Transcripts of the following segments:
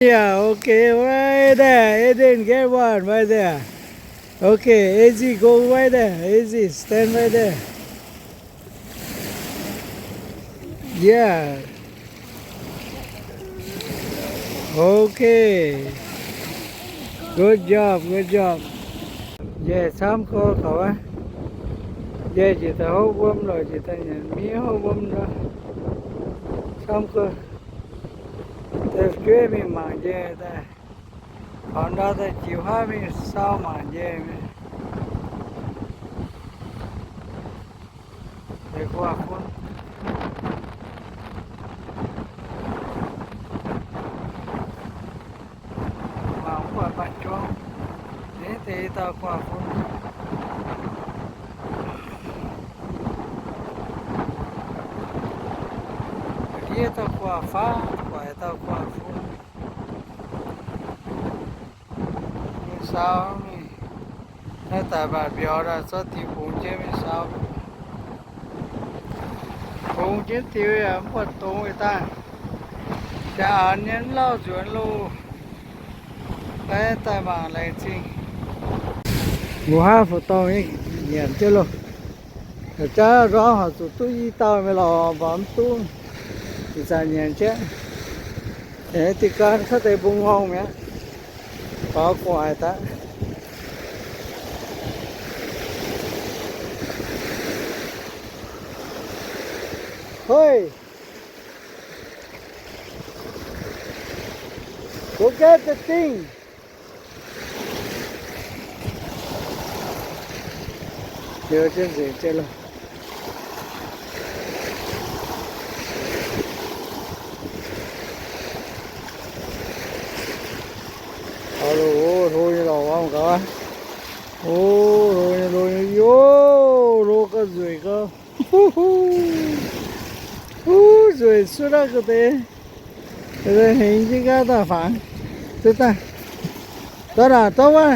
Yeah, okay, right there. Aiden, get one right there. Okay, Izzy, go right there. Izzy, stand right there. Yeah. Okay. Good job, good job. Njaih camv gorx kaux aqv. Njaih jiex daaih hopv wuom lorqc, jiex daaih nyanc miev hopv wuom nor. Camv gorx. Deix jueiv mingh mangc njaih daaih. Faaux ndau daaih jiu haav mingh sau mangc njaih mingh. Deix gu'nguaaz-fun. Mangc mv buatc maaih juang. Ninh deix i dauh gu'nguaaz-fun. Ndiev dauh gu'nguaaz-faam, guaix dauh gu'nguaaz-fun. Mingh sau mingh. Naaiv daaih mbaatc mbiauz daaih zorqv diuh bungx jienv mingh sau. Bungx jienv diuh yaac mv buatc dongz yietc dangh. Jaa aanx nyei mv lauh nzuonx loh. Naaiv daaih mangc laengz zingh. Mbuo haav fu-dorngh nyanc jienv loh. Jaav ndorm horpc zuqc duqv i dauh mingh lorqc, mv baac mv duqv. Ih zanc nyanc jienv. Diuh gan kaav deix mbungh horngh mi'aqv. Faaux gu'nguaaic daaih. Hoi! Go get the thing! Liuz jienv nzengc jienv loh. Taux loh, hlo nyei lorqc, mangc gaax. O, hlo nyei, hlo nyei, yo, hlo gauh nzueic gauh. Huv, nzueic suotv aqv ga'deix. Hengx jienv nqaatv daaih fangx. Daaih, daaih, daaih wuov.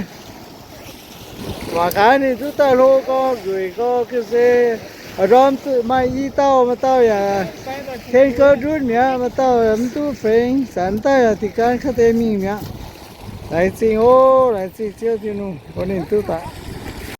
Mangc gaax ninh duqv daaih hlo gauh nzueic gauh ga'sie. Ndorm maaih i dauh, maaih dauh yaac ken gouv ndutv mi'aqv, maaih dauh yaac mv duqv fengx. Zanc daaih yaac diuh gan kaav deix mingh mi'aqv. Laengz zingh oc, laengz zingh Ziouv Tin-Hungh bun ninh duqv daaih.